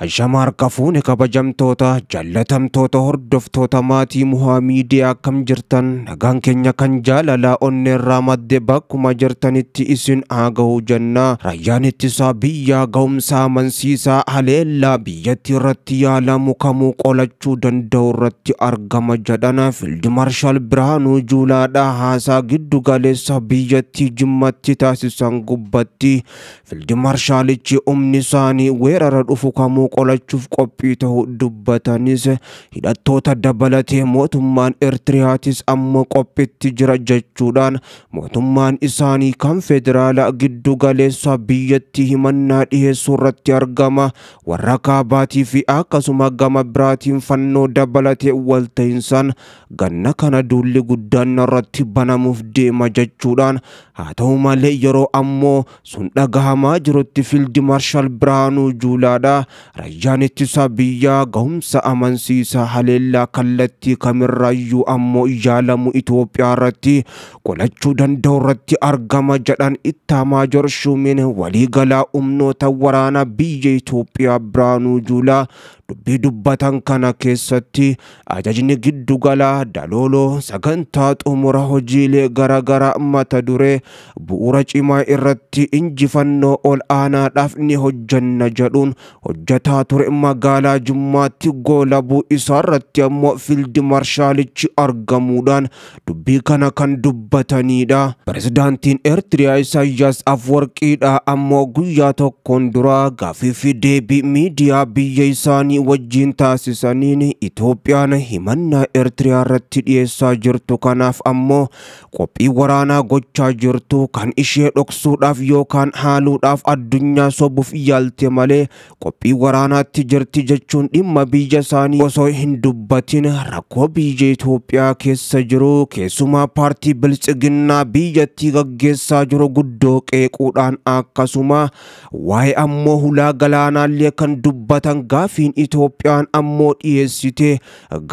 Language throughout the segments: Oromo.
Ashama harka fuune kabajamtoota jaalatamtoota hordoftoota maatii Muhaa Miidiyaa akkam jirtan nagaan keenya kan jaalalaa onneerraa madde bakkuma jirtanitti isin haa ga'u jenna. Raayyaan ittisaa biyyaa ga'umsa amansiisaa haleellaa biyyattii irratti yaalamu kamuu qolachuu danda'u irratti argama jedhana. Fiild Maarshaal Birhaanuu Juulaadhaa haasaa giddu galeessa biyyattii Jimmatti taasisan gubbatti Fiild Maarshaalichi humni isaanii weerara dhufu kamuu qolachuuf qophii ta'uu dubbatanis hidhattoota dabalatee mootummaan Eertiriyaatis ammoo qophiitti jira jechuudhaan mootummaan isaanii kan federaalaa giddu galeessa biyyattii himannaa dhiyeessuu irratti argama. Warra kaabaatii fi akkasuma gama biraatiin fannoo dabalatee walta'insaan ganna kana duulli guddaan irratti banamuuf deema jechuudhaan haa ta'u malee yeroo ammoo sun dhagahamaa jirutti Fiild Maarshaal Birhaanuu Juulaadhaa raayyaan ittisaa biyyaa ga'umsa amansiisaa haleellaa kallattii kamirraayyuu ammoo yaalamu Itoophiyaa irratti qolachuu danda'u irratti argama jedhan Ittaamaajor Shuumiin waliigalaa humnoota waraanaa biyya Itoophiyaa Birhaanuu Juulaa dubbii dubbatan kana keessatti ajajni giddugalaa dalooloo sagantaa xumura hojiilee garaagaraa mata duree bu'uura cimaa irratti injifannoo ol aanaadhaaf ni hojjanna jedhuun hojjetaa ture magaalaa Jimmaatti goolabuu isaarratti ammoo Fiild Maarshaalichi argamuudhaan dubbii kana kan dubbatanidha. Pirezidaantiin Eertiriyaa Isaayyaas Afwarqiidha ammoo guyyaa tokkoon dura gaaffii fi deebii miidiyaa biyya isaanii wajjin taasisaniin Itoophiyaan himannaa Eertiriyaa irratti dhiyeessaa jirtu kanaaf ammoo qophii waraanaa gochaa jirtu kan ishee dhoksuudhaaf yookaan haaluudhaaf addunyaa sobuuf yaalte malee qophii waraanaatti jirti jechuun dhimma biyya isaanii osoo hin dubbatin rakkoo biyya Itoophiyaa keessa jiru keessumaa paartii biltsiginnaa biyyattii gaggeessaa jiru guddoo qeequudhaan akkasuma waa'ee ammoo hulaa galaanaallee kan dubbatan gaafiin Itoophiyaan ammoo dhiyeessite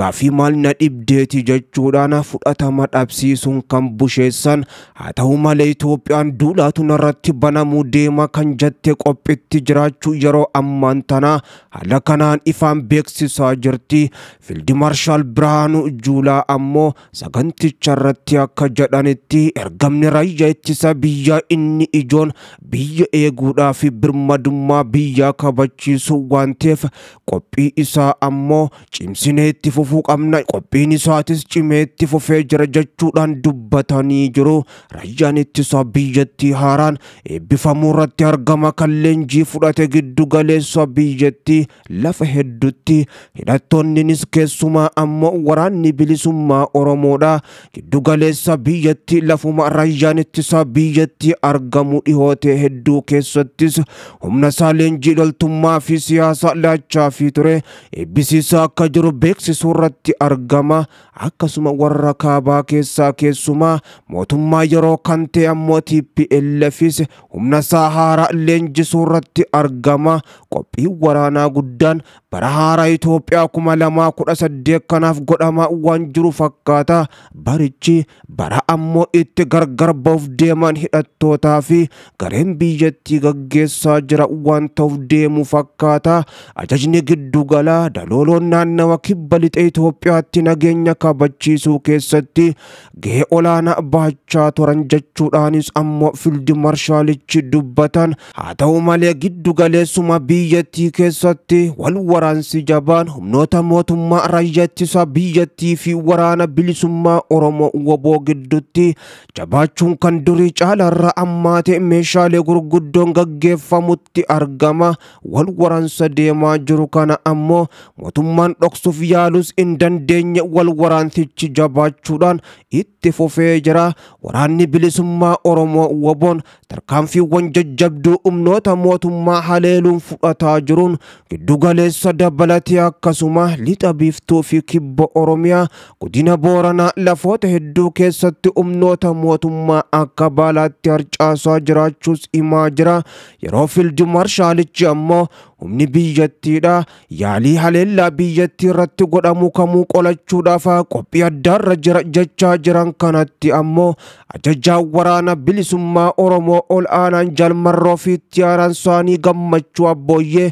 gaafii maal na dhibdeeti jechuudhaan fudhatama dhabsiisuun kan busheessan haa ta'u malee Itoophiyaan duulaatu narratti banamuu deema kan jette qophiitti jiraachuu yeroo ammaan tana haala kanaan ifaan beeksisaa jirti. Fiild Maarshaal Birhaanuu Juulaa ammoo saganticha irratti akka jedhanitti ergamni raayyaa ittisa biyyaa inni ijoon biyya eeguudhaa fi birmadummaa biyyaa kabachiisu waan ta'eef qophii isaa ammoo cimsinee itti fufuu qabna qophiin isaatis cimee itti fufee jira jechuudhaan dubbatanii jiru. Raayyaan ittisaa biyyattii haaraan eebbifamuu irratti argama kan leenjii fudhate giddu galeessa biyyattii lafa hedduutti hidhattoonnis keessumaa ammoo waraanni bilisummaa Oromoodha. Giddu galeessa biyyattii lafuma raayyaan ittisaa biyyattii argamu dhihootee hedduu keessattis humna isaa leenjii loltummaa fi siyaasa laachaa fi ture eebbisiisaa akka jiru beeksisuu irratti argama. Akkasuma warra kaabaa keessaa keessumaa mootummaa yeroo kan ta'e ammoo TPLFis humna isaa haaraa leenjisuu irratti argama. Qophii waraanaa guddaan bara haaraa Itoophiyaa 2018 kanaaf godhamaa waan jiru fakkaata. Barichi bara ammoo itti gargar ba'uuf deeman hidhattootaa fi gareen biyyattii gaggeessaa jira waan ta'uuf deemu fakkaata. Ajajni giddugalaa dalooloon naannawa kibba lixa Itoophiyaatti nageenya kabachiisuu keessatti gahee olaanaa bahachaa turan jechuudhaanis ammoo Fiild Maarshaalichi dubbatan. Haa ta'u malee giddu galeessuma biyyattii keessatti wal waraansi jabaan humnoota mootummaa raayyaa ittisaa biyyattii fi waraana bilisummaa Oromoo woboo gidduutti jabaachuun kan durii caalaarra ammaate meeshaalee gurguddoon gaggeeffamutti argama. Wal waraansa deemaa jiru kana ammoo mootummaan dhoksuuf yaalus hin dandeenye wal waraansichi jabaachuudhaan itti fufee jira. Waraanni bilisummaa Oromoo woboon tarkaanfiiwwan jajjabduu humnoota mootummaa haleeluun fudhataa jiruun giddu galeessa dabalatee akkasuma lixa biiftuu fi kibba Oromiyaa godina Booranaa lafoota hedduu keessatti humnoota mootummaa akka baalaatti harcaasaa jiraachuus himaa jira. Yeroo Fiild Maarshaalichi ammoo Humni biyyattiidha yaalii haleellaa biyyattii irratti godhamu kamuu qolachuudhaaf qophii addaarra jira jechaa jiran kanatti ammoo ajajaa waraana bilisummaa Oromoo ol aanaan Jalmarroo fi itti aanaan isaanii Gammachuu Abbooyyee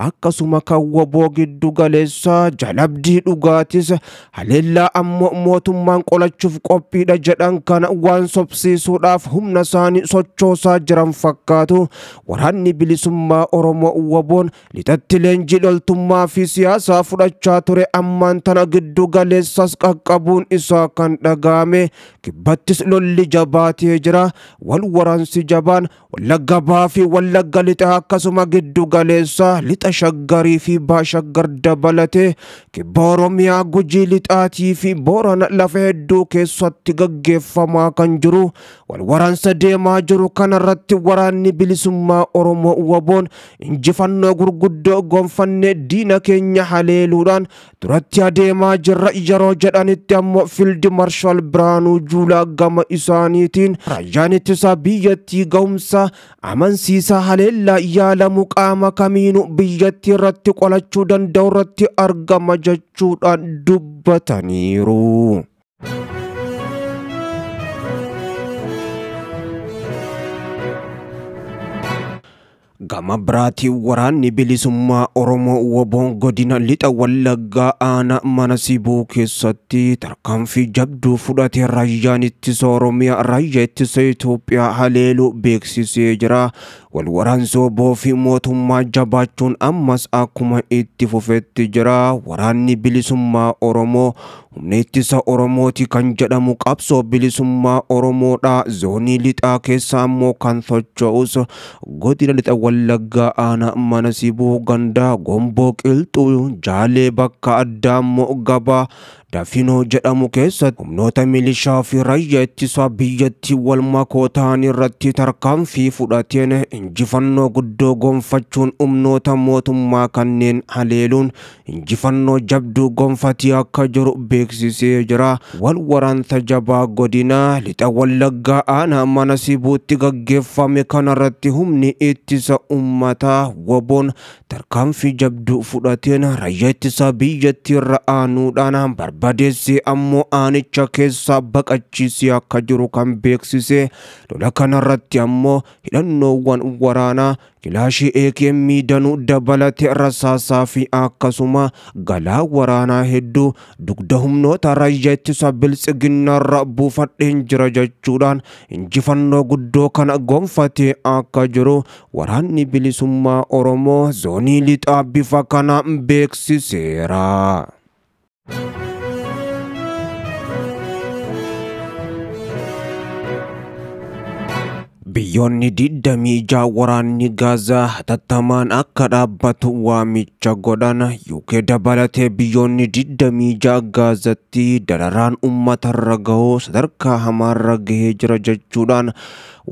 akkasuma kan WBO giddu galeessaa Jalabdii Dhugaatis haleellaa ammoo mootummaan qolachuuf qophiidha jedhan kana waan sobsiisuudhaaf humna isaanii sochoosaa jiran fakkaatu. Waraanni bilisummaa Oromoo WBOn lixatti leenjii loltummaa fi siyaasaa fudhachaa ture ammaan tana giddu galeessas qaqqabuun isaa kan dhaga'ame. Kibbattis lolli jabaatee jira. Wal waraansi jabaan Wallagga Bahaa fi Wallagga Lixaa akkasuma giddu galeessaa lixa Shaggarii fi Baha Shaggar dabalatee kibba Oromiyaa Gujii Lixaatii fi Boorana lafa hedduu keessatti gaggeeffamaa kan jiru. Wal waraansa deemaa jiru kanarratti waraanni bilisummaa Oromoo WBOn injifannoo gurguddoo gonfannee diina keenya haleeluudhaan duratti adeemaa jirra yeroo jedhanitti ammoo Fiild Maarshaal Birhaanuu Juulaa gama isaaniitiin raayyaan ittisaa biyyattii ga'umsa amansiisaa haleellaa yaalamu qaama kamiinuu biyyattii irratti qolachuu danda'u irratti argama jechuudhaan dubbataniiru. Gama biraatiin waraanni bilisummaa Oromoo WBOn godina lixa Wallaggaa aanaa mana Sibuu keessatti tarkaanfii jabduu fudhatee raayyaan ittisa Oromiyaa raayyaa ittisa Itoophiyaa haleeluu beeksisee jira. Wal waraansi WBO fi mootummaa jabaachuun ammas akkuma itti fufetti jira. Waraanni bilisummaa Oromoo humna ittisa Oromooti kan jedhamu qabsoo bilisummaa Oromoodha. Zoonii lixaa keessa ammoo kan socho'us godina lixa Wallaggaa aanaa mana Sibuu gandaa Gomboo Qilxuu Jaalee bakka addaa ammoo gabaa Dafinoo jedhamu keessatti humnoota milishaa fi raayyaa ittisaa biyyattii wal makoo ta'an irratti tarkaanfii fudhateen injifannoo guddoo gonfachuun humnoota mootummaa kanneen haleeluun injifannoo jabduu gonfatee akka jiru beeksisee jira. Wal waraansa jabaa godina lixa Wallaggaa aanaa mana Sibuutti gaggeeffame kanarratti humni ittisa uummataa WBOn tarkaanfii jabduu fudhateen raayyaa ittisaa biyyattii irra aanuudhaan barbadeessee ammoo aanicha keessaa baqachiisee akka jiru kan beeksise. Lola kanarratti ammoo hidhannoowwan waraanaa kilaashii AKM danuu dabalatee rasaasaa fi akkasuma galaa waraanaa hedduu dugda humnoota raayyaa ittisa biltsiginnaarra buufadheen jira jechuudhaan injifannoo guddoo kana gonfatee akka jiru waraanni bilisummaa Oromoo zoonii lixaa bifa kanaan beeksiseera. Biyyoonni 26 waraanni Gaazaa hatattamaan akka dhaabbatu waamicha godhan. UK dabalatee biyyoonni 26 Gaazatti dararaan uummatarra gahuu sadarkaa hamaarra gahee jira jechuudhaan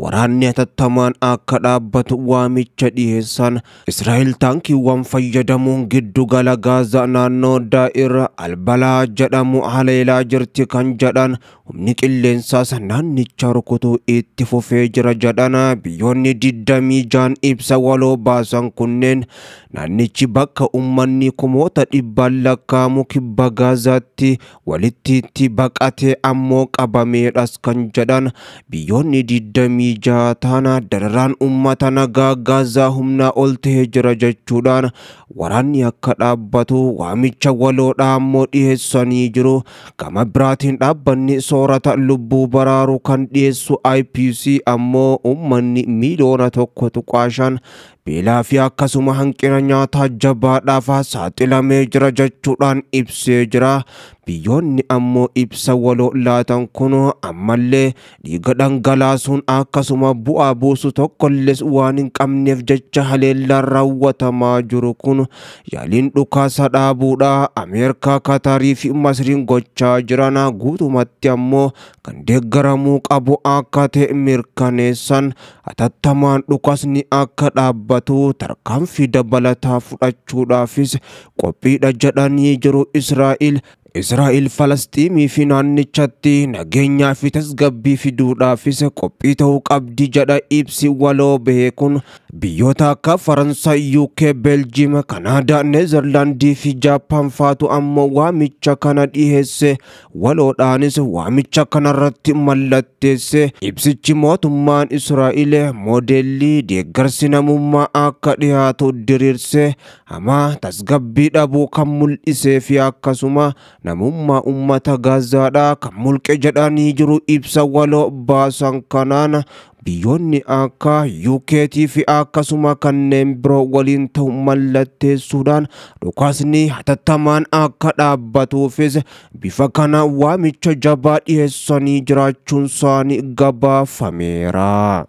waraanni hatattamaan akka dhaabbatu waamicha dhiyeessan. Israa'el taankiiwwan fayyadamuun giddugala Gaazaa naannoo Daa'ir Albalaa jedhamu haleelaa jirti kan jedhan humni qilleensaas naannicha rukutuu itti fufee jira jedhan. Biyyoonni 26 ibsa waloo baasan kunneen naannichi bakka uummanni kumoota dhibbaan lakkaa'amu kibba Gaazaatti walitti itti baqatee ammoo qabameedhas kan jedhan. Biyyoonni 26 taana dararaan uummata nagaa Gaazaa humnaa ol ta'ee jira jechuudhaan waraanni akka dhaabbatu waamicha waloodhaa ammoo dhiyeessanii jiru. Gama biraatiin dhaabbanni soorata lubbuu baraaru kan dhiyeessu IPC ammoo uummanni miiliyoona 1.5 beelaa fi akkasuma hanqina nyaataa jabaadhaaf saaxilamee jira jechuudhaan ibsee jira. Biyyoonni ammoo ibsa waloo laatan kun ammallee dhiiga dhangalaasuun akkasuma bu'aa buusu tokkollees waan hin qabneef jecha haleellaan raawwatamaa jiru kun yaaliin dhukaasa dhaabuudha Ameerikaa, Katarii fi Masriin gochaa jiran guutumatti ammoo kan deeggaramuu qabu akka ta'e mirkaneessan. Hatattamaan dhukaasni akka dhaabbatu tarkaanfii dabalataa fudhachuudhaafis qophiidha jedhanii jiru. Israa'el Israa'el Falasxiinii fi naannichatti nageenyaa fi tasgabbii fiduudhaafis qophii ta'uu qabdi jedha ibsi waloo bahe kun. Biyyoota akka Faransaay, UK, Beeljiim, Kanaadaa, Neezerlaandii fi Jaappaan faatu ammoo waamicha kana dhiheesse. Waloodhaanis waamicha kanarratti mallatteesse. Ibsichi mootummaan Israa'el moodeellii deeggarsi namummaa akka dhiyaatu diriirse, hamaa tasgabbii dhabuu kan mul'isee fi akkasuma namummaa uummata Gaazaadhaa kan mulqe jedhanii jiru ibsa waloo baasan kanaan. Biyyoonni akka UKtii fi akkasuma kanneen biroo waliin ta'u mallatteessuudhaan dhukaasni hatattamaan akka dhaabbatuufis bifa kana waamicha jabaa dhiyeessanii jiraachuun isaanii gabaafameera.